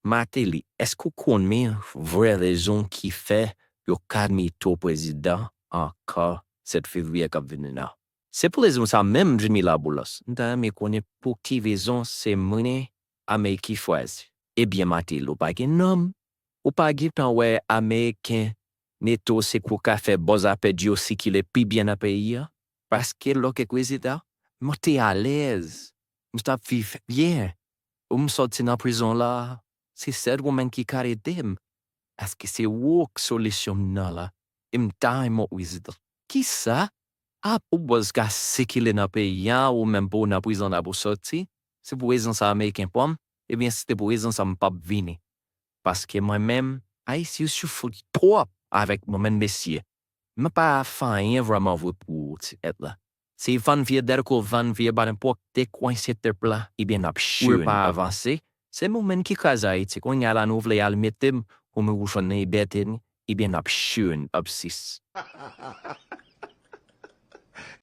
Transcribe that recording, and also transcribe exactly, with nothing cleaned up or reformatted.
Martelly, èske w konnen vrè rezon ki fè yo ka mete w prezidan ankò sèt fevriye k ap vini la? Se pou rezon sa menm Jimmy Laboulos. M ta renmen konnen pou ki rezon se mwen Amerik ki chwazi. Ebyen Martelly, ou pa gen nonm, ou pa gentan wè Ameriken mete w se pou w ka fè bon zafè di yo sikile pi byen nan peyi a? Paske lè w te prezidan, mwen te alèz, m t ap viv byen. Ou m sòti nan prizon la, se sèl ou menm ki ka ede m. Paske se ou k solisyon m nan la. E m ta renmen w prezidan. Kisa? A pou bòz ka sikile nan peyi a, ou menm pou w nan prizon la pou sòti? Se pou rezon sa Ameriken pran m? Ebyen, si se te pou rezon sa m p ap vini. Paske mwen menm, Ayisyen yo soufri twòp avèk mwen menm mesye. Mwen pa fè anyen vrèman vre pou ti pèp la. Se vann vye dèlko, vann vye balenpòt, dekwense pèp la, ebyen n ap chire, n ap avanse. Se nou menm ki kraze Ayiti. Kounye a la nou vle al mete m pou nou jwenn libète nou, ebyen n ap chire, n ap sis.